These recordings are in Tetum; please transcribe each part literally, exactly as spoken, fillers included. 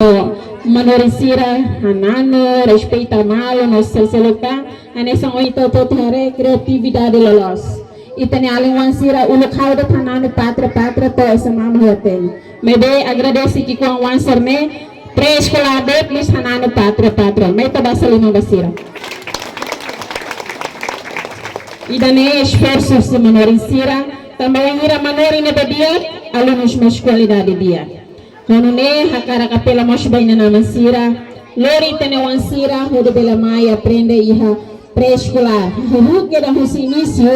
Manorin sira hananu, respeita malu no seluk-seluk, hanesan ohin ita hotu-hotu haree, kreatividade loloos. Ita-nia alin-oan sira uluk ha'u de'it hananu pátria, pátria to'o essa mama hotel. Maibé agradese ki'ikoan oan sira ne'e, pré-eskolár de'it mós hananu pátria, pátria. Mai ita basa liman ba sira. Ida-ne'e esforsu husi manorin sira, tanba wainhira manorin ne'ebé di'ak, alunus mós kualidade di'ak. Ho nune'e hakarak apela mós ba inan-aman sira, lori ita-nia oan sira hodi bele mai aprende iha pré-eskolár. Huhuke dan husi inísiu,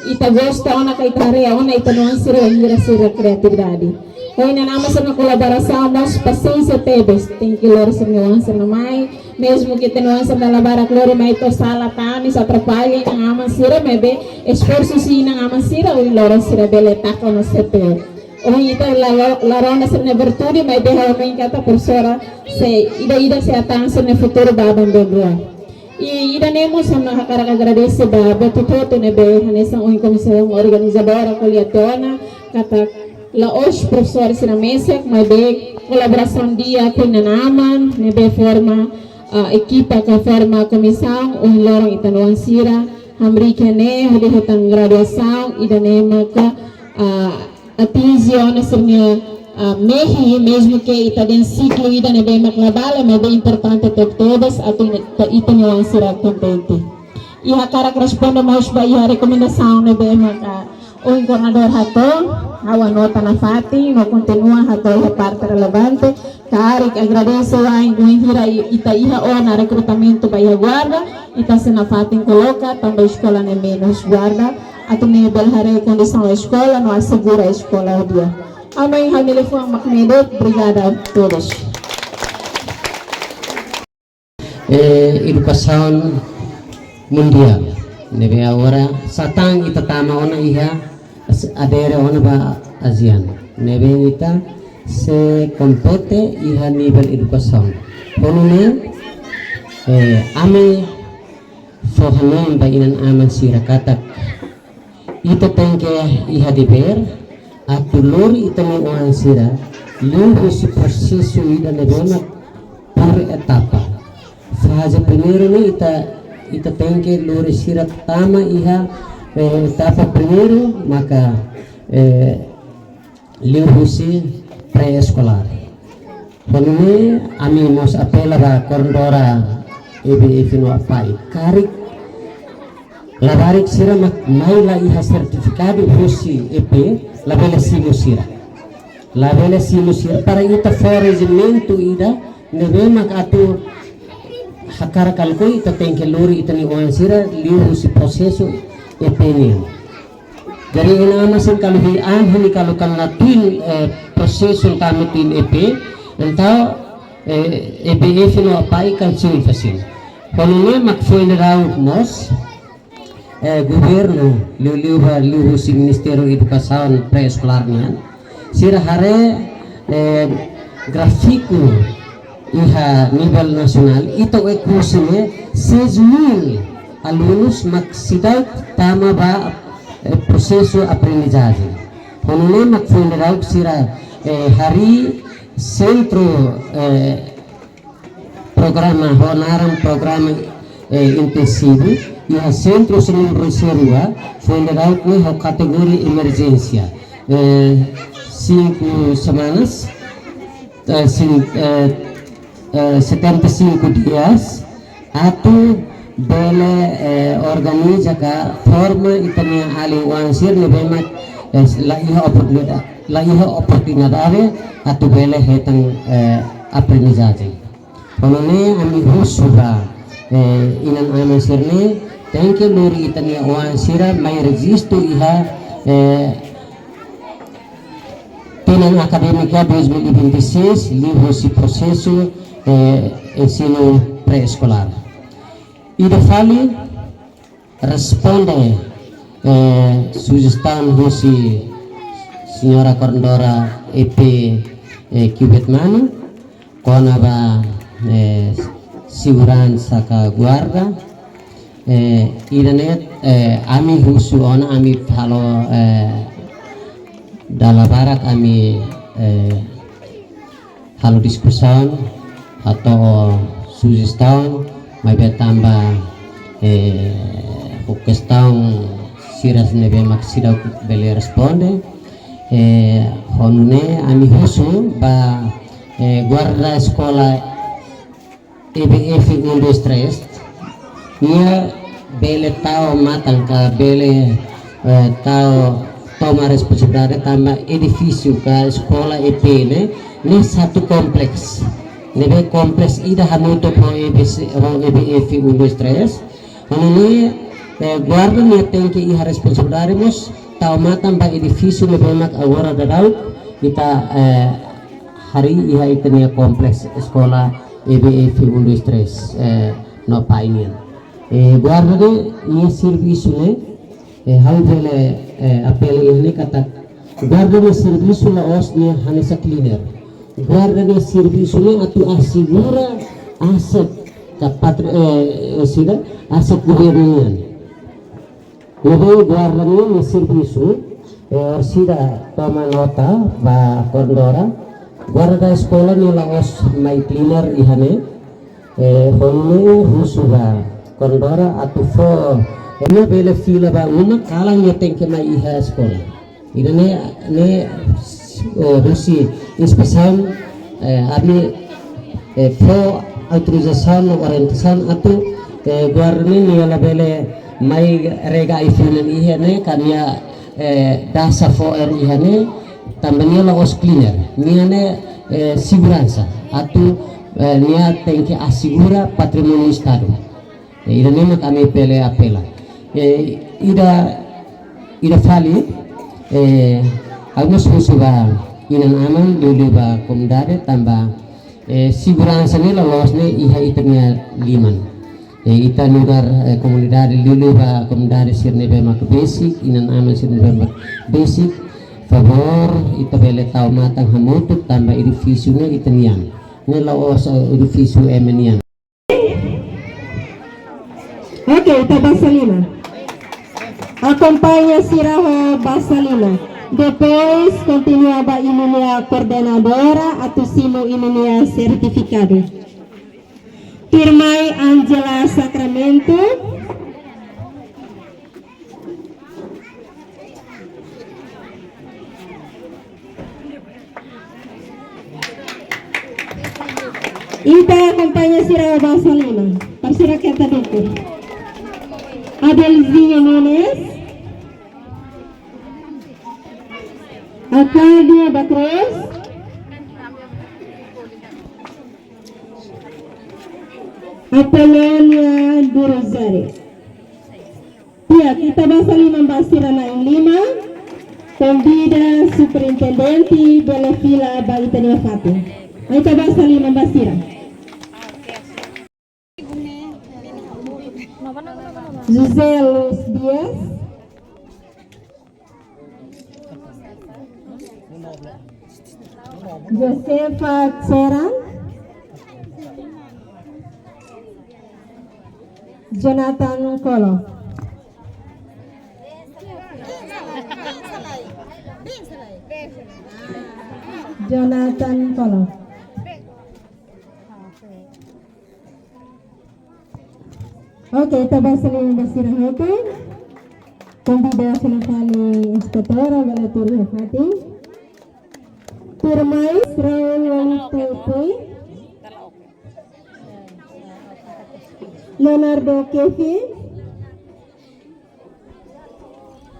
ita gosta ona ka ita haree ona ita-nia oan sira wainhira sira kreatividade. Ho inan-aman sira-nia kolaborasaun mós pasiénsia tebes, tenke lori sira-nia oan sira-ne'e mai, mezmu ke ita-nia oan sira dala barak lori mai to'o sala tanis, atrapalla inan-aman sira, maibé esforsu husi inan-aman sira, ohin loron sira bele taka ona C P. Ohin ita la, la, la ronda sira-nia virtude, maibé ha'u hanoin katak profesora sei, ida-idak sei atan sira-nia futuru ba aban-bainrua. I ida-ne'e mós ha'u hakarak agradese ba buat hotu-hotu ne'ebé hanesan ohin komisaun organizadora ko'alia tiha ona, katak la'ós profesór sira mesak, maibé kolaborasaun di'ak ho inan-aman ne'ebé forma, ah, ekipa ka forma komisaun, ohin loron ita-nia oan sira hamriik iha ne'e hodi hetan graduasaun, ida-ne'e maka, ah, atinje ona sira-nia, ah, mehi, mezmu ke ita dehan siklu ida ne'ebé mak la bele, maibé importante tebetebes atu ita, ita-nia oan sira kontente. I hakarak responde mós ba iha rekomendasaun ne'ebé maka ohin koordenadór hato'o, ha'u anota nafatin no kontinua hato'o iha parte relevante, karik agradese wain, wainhira i-, ita iha ona rekrutamentu ba iha guarda, ita sei nafatin koloka, tanba eskola ne'e menus guarda, atu nune'e bele haree kondisaun eskola no asegura eskola di'ak. Ha'u hanoin ha'u-nia liafuan mak ne'e de'it, obrigada a todos. Eh, edukasaun mundiál. Ne'ebé agora sá tan ita tama ona iha, adere ona ba ASEAN. Ne'ebé ita sei kompete iha nivel edukasaun. Ho nune'e, eh, ami fó hanoin ba inan-aman sira katak ita tenke iha devér atu lori ita-nia oan sira liuhusi prosesu ida ne'ebé mak por etapa. Faze primeiru ne'e ita, ita tenke lori sira tama iha, eh, etapa primeiru, maka, eh, liuhusi pré-eskolár. Ho nune'e ami mós apela ba koordenadora EBF no APAEE. Karik labarik sira mak mai la iha sertifikadu husi EP, labele simu sira. Labele simu sira para ita fó rejimentu ida ne'ebé mak atu hakarak karik ita tenke lori ita-nia oan sira liuhusi prosesu EP nian. Jadi inan-aman sira kalau hi an hini kalau kan la tuin, eh, prosesu tama tuin EP, entaun, eh, EBF no APAEE kan simu fasil. Ho nune'e mak foin-sa'e mós, eh, governu liuliu ba liuhusi Ministériu Edukasaun Pré-Eskolár nian, sira haree, eh, gráfiku iha nivel nasionál, ita-nia kursu ne'e seis mil alunus mak seidauk tama ba, eh, prosesu aprendizajen. Ho nune'e mak foin-sa'e sira, eh, harii sentru, eh, programa ho naran programa, eh, intensivu iha sentru Senur Reserva, foin-sa'e ne'e ho kategoria emerjénsia. Eh, cinco semanas, eh, sin-, eh, eh, setenta e cinco dias, atu bele, eh, organiza ka forma ita-nia alin-oan sira ne'ebé mak, eh, la iha oportunida-, la iha oportunidade atu bele hetan, eh, aprendizajen. Ho nune'e ami husu ba, eh, inan-aman sira-ne'e, tenke lori ita-nia oan sira mai rejistu iha, eh, tinan akadémika dois mil e vinte e seis, liuhusi prosesu, eh, ensinu pré-eskolár. Ida fali, responde, eh, sujestaun husi señora koordenadora EP, eh, Kiubet Manu, kona-ba, eh, seguransa ka guarda, eh, ida-ne'e, eh, ami husu ona ami falo, eh, dala barak ami, eh, halo diskusaun, hato'o sujestaun, maibé tanba, eh, ho kestaun sira ne'ebé mak seidauk bele responde, eh, ho nune'e ami husu ba, eh, guarda eskola E B F um dois três, nia bele tau matan ka bele, eh, tau toma responsabilidade tanba edifísiu ka eskola E P ne'e, ne'e satu kompleks. Ne'ebé kompleks ida hamutuk ho E B C, ho E B F um dois três. Ho nune'e, eh, guarda nia tenke iha responsabilidade mós tau matan ba edifísiu ne'ebé mak agora daudaun ita, eh, harii iha ita-nia kompleks eskola E B F um dois três, eh, no painian. Eh, guarda ne'e nia servisu ne'e, eh, ha'u bele, eh, apela iha ne'e katak guarda nia servisu la'ós nia hanesan cleaner. Guarda nia servisu ne'e atu asegura aset ka patri-, eh, eh, sida, aset governu nian. Ne'ebé guarda nia, nia servisu, eh, orsida toma nota ba koordenadora. Guarda eskola nia la'ós mai cleaner iha ne'e, eh, ho nune'e husu ba koordenadora atu fó, eh, nia bele fila ba uma kalan nia tenke mai iha eskola. Ida-ne'e, ne'e, eh, husi inspesaun, eh, ami, eh, fó autorizasaun no orientasaun atu, eh, guarda ne'e nia labele mai rega ai-funan iha ne'e ka nia, eh, dasa fo'er iha ne'e, tanba nia la'ós cleaner. Nia ne'e, eh, seguransa. Atu, eh, nia tenke asegura patrimóniu Estadu. Eh, ida-ne'e mak ami bele apela. Eh, ida, ida fali, eh, ha'u mós husu ba inan-aman, liuliu ba komunidade tanba, eh, seguransa ne'e loloos ne'e iha ita-nia liman. Eh, ita nu'udar, eh, komunidade, liuliu ba komunidade sira ne'ebé mak besik, inan-aman sira ne'ebé mak besik, favór, ita bele tau matan hamutuk tanba edifísiu ne'e ita-nian. Ne'e la'ós, eh, edifísiu ema nian. Oke, ita basa liman. Akompaña sira ho basa liman. Depois, kontinua ba imi-nia koordenadora atu simu imi-nia sertifikadu. Tuirmai Angela Sacramento. Ita akompaña sira basa liman. Para sira keta dukur. Adelzinha Nunes. Arcadio da Cruz. Apolonia do Rosário. Di'ak, ita basa liman ba sira na'in lima. Konvida superintendente bele fila ba ita-nia fatin. Ita basa liman ba sira. José Luis Dias. Josefa Tseran. Jonathan Kolo. Jonathan Kolo. Oke, ita basa liman ba sira hotu. Konvida fila fali inspetora bele tuur iha fatin. Tuirmai Raul Lolito Pui. Leonardo Kevin.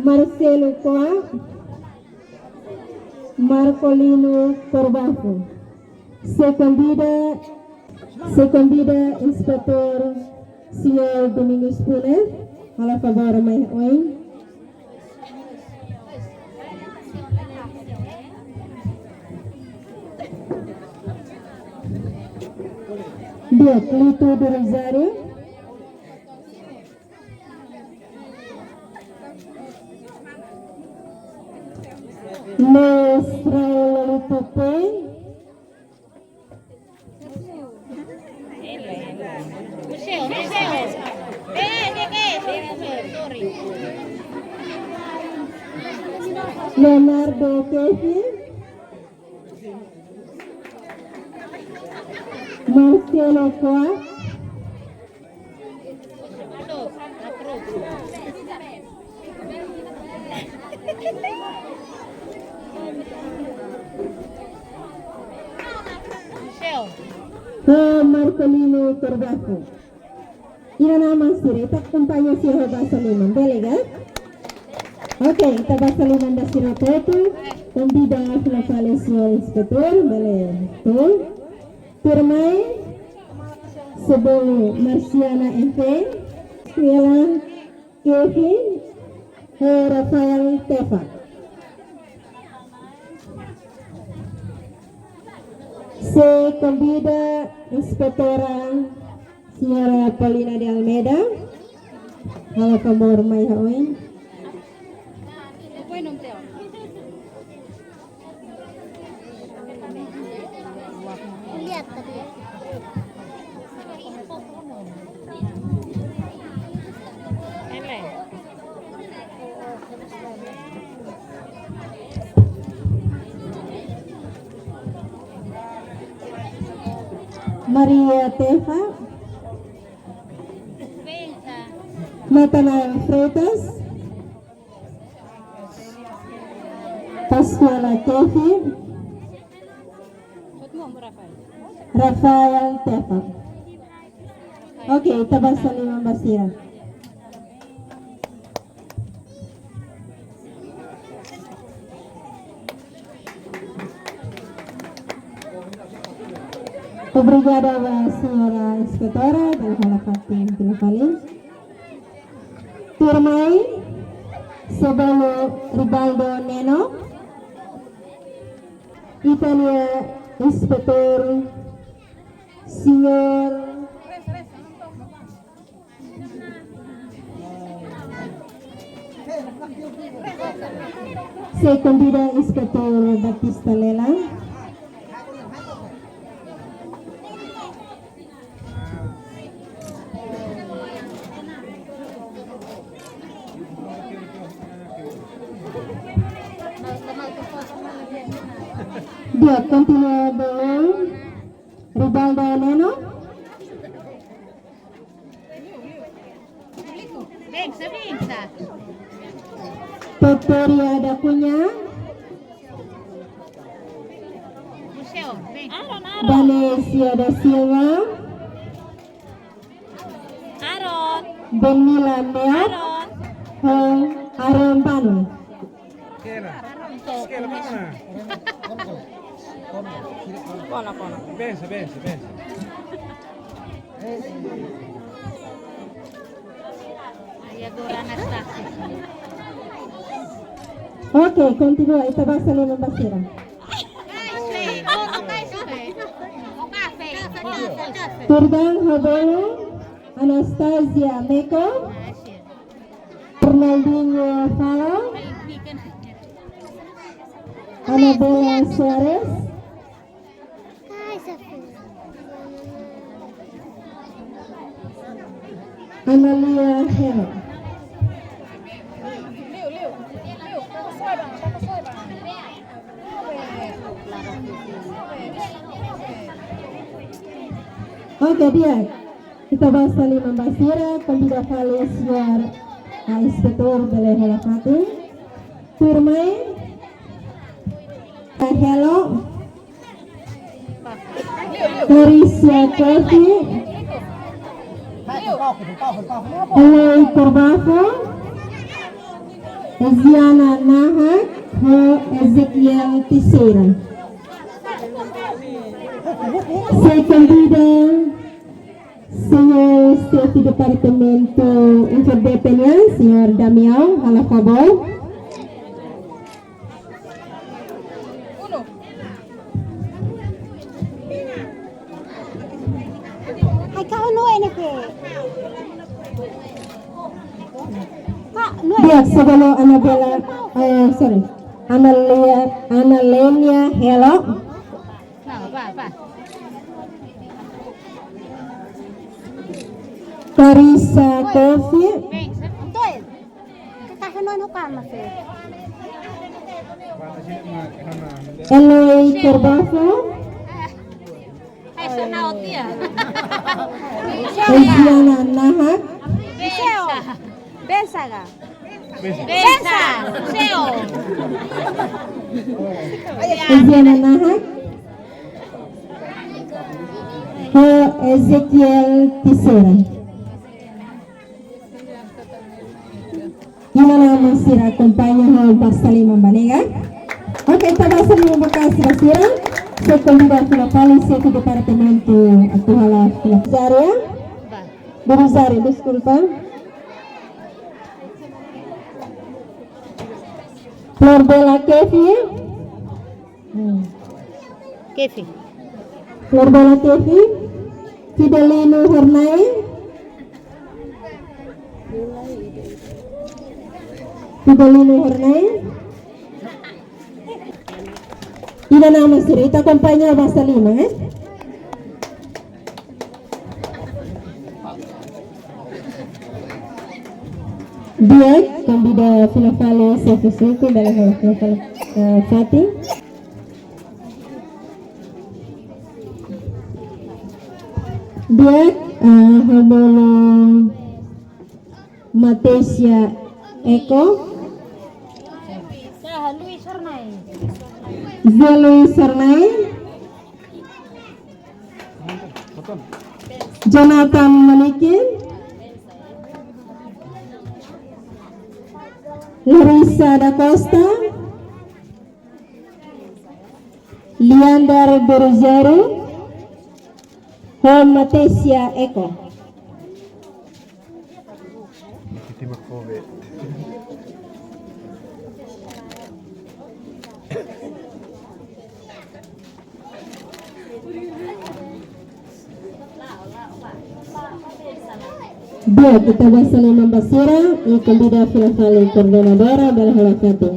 Marcelo Coa, Marcolino Corbacho. Se konvida, se konvida inspetór señór Domingos Pune, halo favór mai oin. Di'ak, Lito do Rosário. Luis Raul Lolito Pui. Leonardo Kevin. Marcelo Koa. Ho Marcolino Cordafo. Inan-aman sira, ita akompaña sira ho basa liman, bele ka? Oke, ita basa liman ba sira hotu, konvida fila fali señór inspetór, bele tun. Tuirmai, sei bolu Marciana Enfen, Suela Kevin, ho Rafael Tefa. Sei konvida inspetora señora Paulina de Almeida, halo favór mai ha'u oin. Maria Tefa. Natanael Freitas. Pascuala Kefi. Rafael Tefa. Oke, ita basa liman ba sira. Obrigada ba señora inspetora, bele hola fatin fila fali. Tuirmai, sei bolu Ribaldo Neno, ita-nia inspetór, señór, sei konvida inspetór Batista Lela. Di'ak, kontinua ba Ribaldo Neno. Bensa, bensa. Victoria da Cunha. Museu, ben. Aaron, Aaron. Danesia da Silva. Aaron. Benila Meat. Aaron. Ho Aaron Banu. Kela. Kela, mana? Kona, kona. Bensa, bensa, bensa. Ai, agora Anastácia. Oke, kontinua, ita basa liman ba sira. Tuir dadaun ha'u bolu Anastácia Meko, Ronaldinho Fala, Anabela Soares, Analia Hero. Oke, di'ak. Ita basa liman ba sira, konvida fali señór, ah, inspetór bele hola fatin. Tuirmai, ah, Helo. Clarissa Kofi. Eloy Cordafo. Ziana Nahak. Ho Ezequiel Teixeira. Sei konvida señór xefe Departamentu Infodep nian, señór Damião, halo favór. Ai, kau no ene ke. Kak, no ene. Di'ak, sebelum Anabela, eh, sorry. Analia, Analenia Helo. Clarissa Kofi. Eloy Cordafo. Eziana Nahak. Bensa. Bensa ka? Bensa. Seo. Eziana Nahak. Ho Ezequiel Teixeira. Ida-ne'e mak sira akompaña ho basa liman ba ne'e ka? Oke, ita basa liman ba sira-ne'e. Sei konvida fila fali xefe departamentu atu halo fila. Zaria. Duru Zaria, deskulpa. Flor Bela Kefi. Hmm. Kefi. Flor Bela Kefi. Fidelino Hornai. Fidelino Hornai. Ida-ne'e mak sira, ita akompaña basa liman, eh? Di'ak, konvida fila fali xefe suku, bele halo fila fali, eh, fatin. Di'ak, eh, ha'u bolu Matesia Eko. Zé Luis Sarnai. Jonathan Manikin. Larissa da Costa. Leander Berujero. Ho Matesia Eko. Di'ak, ita basa liman ba sira, i konvida fila fali koordenadora, bele halo fatin.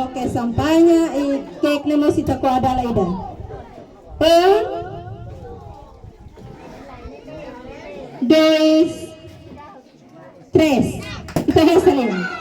Oke, sampaña i kek ne'e mós ita ko'a dala ida. Um, dois, três. Ita basa liman.